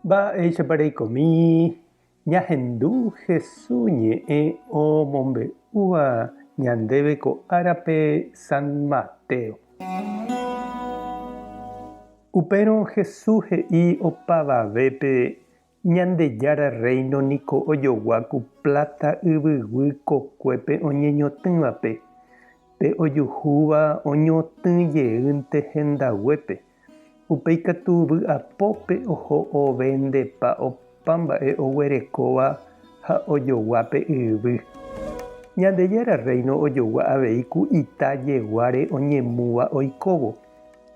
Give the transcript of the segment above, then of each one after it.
Mba'éichapa reikomi ñahendu Hesu ñe'ẽ omombe'úva ñandéve ko árape San Mateo. Upérõ Hesu he'i opavavépe Ñandejára Rréino niko ojogua ku pláta yvyguy kokuépe oñeñotỹvape, pe ojuhúva oñotỹ jeýnte hendaguépe. Upéi katu vy'apópe oho ovendepa opa mba'e oguerekóva ha ojogua pe yvy. Ñandejára Rréino ojogua avei ku ita jeguáre oñemúva oikóvo.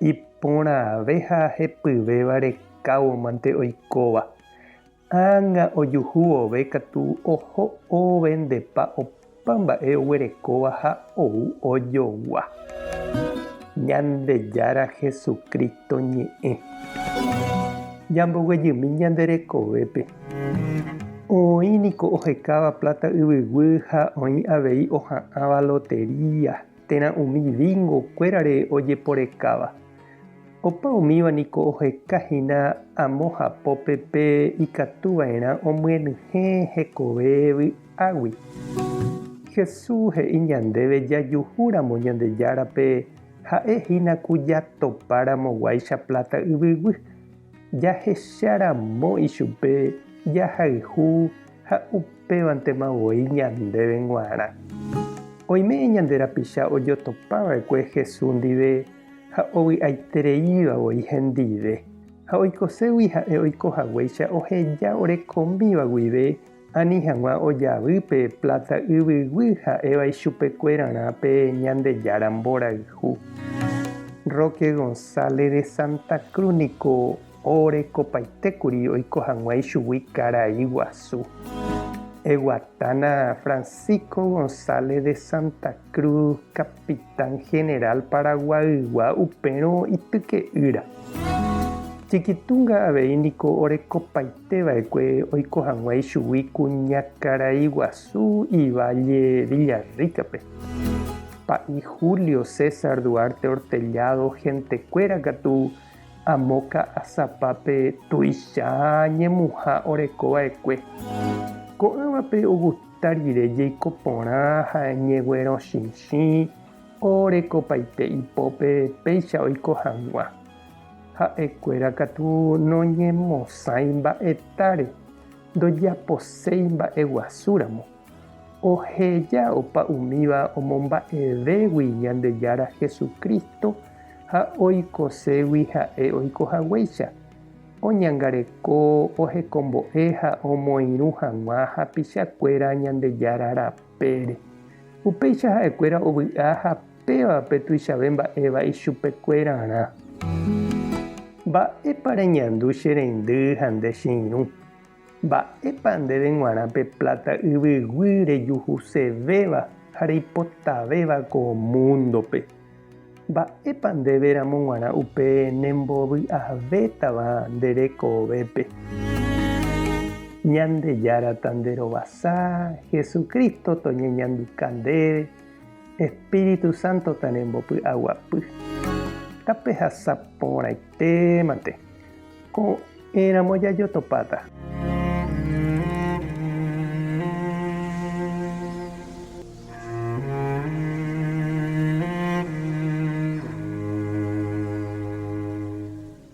Iporãve ha hepyvéva rekávo mante oikóva. Ág̃a ojuhu vove katu oho ovendepa opa mba'e oguerekóva ha ou ojogua. Ñandejára Jesucristo ñe'ẽ. Ñamboguejymi ñande rekovépe. Oĩ niko ohekáva pláta yvyguy ha oĩ avei oha'ãva lotería. Térã umi bingo kuérare ojeporekáva. Opa umíva niko oheka hína amo hapópe pe ikatu va'erã omyenyhẽ hekove vy'águi. Jesús he'i ñandéve jajuhu ramo Ñandejárape ha'e hína ku jatopa ramo guáicha pláta yvyguy. Jahecha ramo ichupe jahayhu ha upévantema voi ñandéve g̃uarã. Oime ñande rapicha ojotopa va'ekue Jesús ndive ha ovy'aitereíva voi hendive, ha oikoségui ha'e oiko haguéicha oheja orekomíva guive ani hag̃ua ojavy pe pláta yvyguy ha'éva ichupekuerarã pe Ñandejára mborayhu. Roque González de Santa Cruz niko orekopaitékuri oiko hag̃ua ichugui karai guasu. Eguatána Francisco González de Santa Cruz, capitán general Paraguaygua upérõ ityke'ýra. Chiquitunga avei niko orekopaiteva'ekue oiko hag̃ua ichugui kuñakarai guasu Ivalle Villarrica-pe. Pa'i Julio César Duarte Ortellado hentekuéra katu Amo Ka'asapápe tuicha ñemuha oreko va'ekue. Ko'ãvape ogusta rire jeiko porã ha ñeguerõchichĩ orekopaite ipópe péicha oiko hag̃ua. Ha'ekuéra katu noñemosãi mba'etáre, ndojaposéi mba'eguasúramo. Oheja opa umíva omomba'evégui Ñandejára Jesucristo ha oikoségui ha'e oiko haguéicha, oñangareko, ohekombo'e ha omoirũ hag̃ua hapichakuéra Ñandejára rapére. Upéicha ha'ekuéra ovy'a ha péva pe tuichave mba'éva ichupekuerarã. Mba'épa reñandu che reindy ha nde che irũ? Mba'épa ndéve g̃uarã pe pláta yvyguy rejuhusevéva ha reipotavéva ko múndope? Mba'épa ndéve ramo g̃uarã upe nembovy'avétava nde rekovépe? Ñandejára tanderovasa, Jesucristo toñeñanduka ndéve, Espíritu Santo tanembopy'aguapy. Tapehasa porãitémante. Ko'ẽramo jajotopáta.